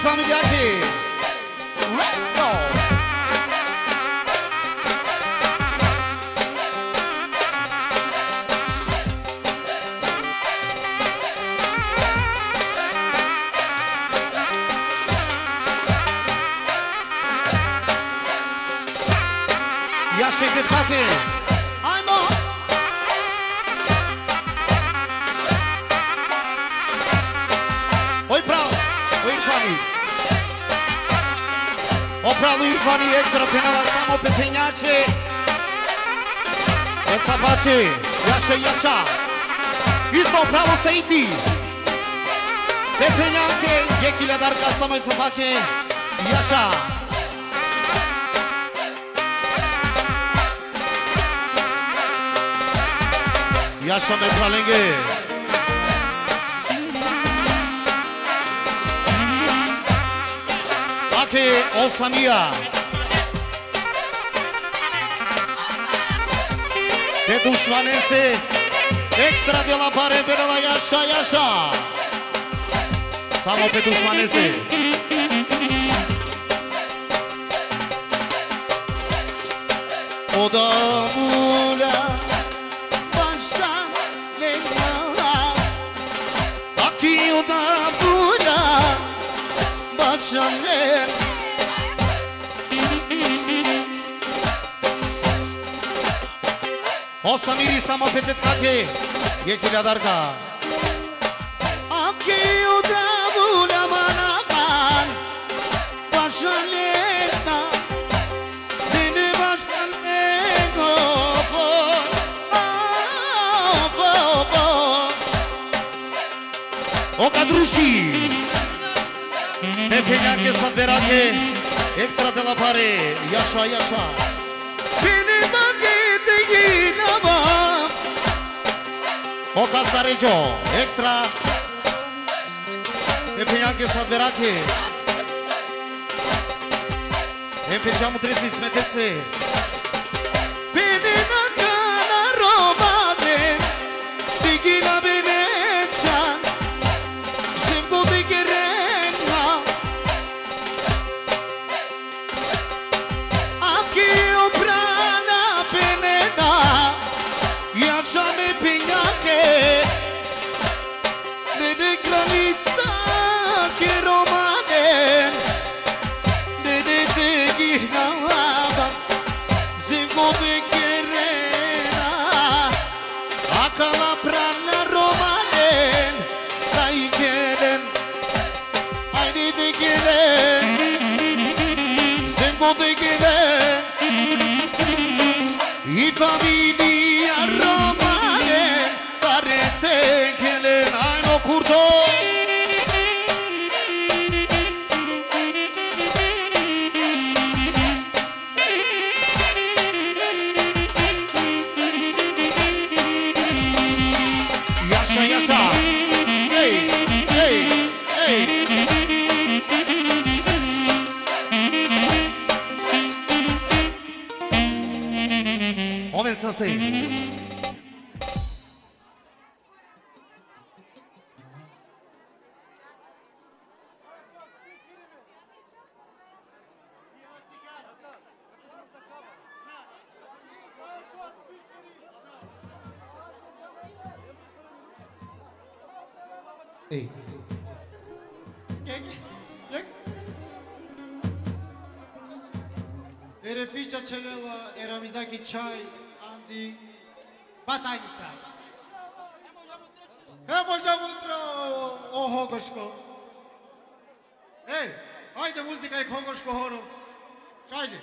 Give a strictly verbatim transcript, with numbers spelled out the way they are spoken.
Familijake. Let's go. Ja šejte trake. Ajmo. Oj pravo, oj fami. O pravo Irfani ekstra penala samo pe penjače. E capače, jaša, jaša. Isto pravo Saiti. Te penjake, jekh iljadarka samo e capake. Jaša. Jaša me pralenge. Ake o Samija. Pe dušmanese. Ekstra dela pare, bela jaša, jaša. Samo pe dušmanese. O da bulja, baša lenja. Aki o da bulja, baša lenja. O Samiri samo pe tetkake, jekh iljadarka. Aki o da bulja manakan, baša lenja. Dene baša lenja, fo, fo, fo. O Kadruši. Pe penjake sa verake, ekstra dela pare, jaša, jaša. Pene mage te ginava. O Kastaređo, ekstra. Pe penjake sa verake. Em pe džamu tresi smetete. Pene na kana romane, digila bene čan, sem ko digerena. Aki o prana penena, ja čame penjake. Dede kraljica ke romanen, dede te gihnava, zem gode kerena, akala prana romanen, taj keren, ajde te keren, zem gode keren, i familija romanen, Sarete kelen, ajmo Kurto. Jaša, jaša. Ej, ej, ej. Oven saste. Ej. E Refića čelela, e Ramizaki čaj, andi batajnica. E, možda mutra o, o Hogoško. Ej, ajde muzika e Hogoško horo. Šajde.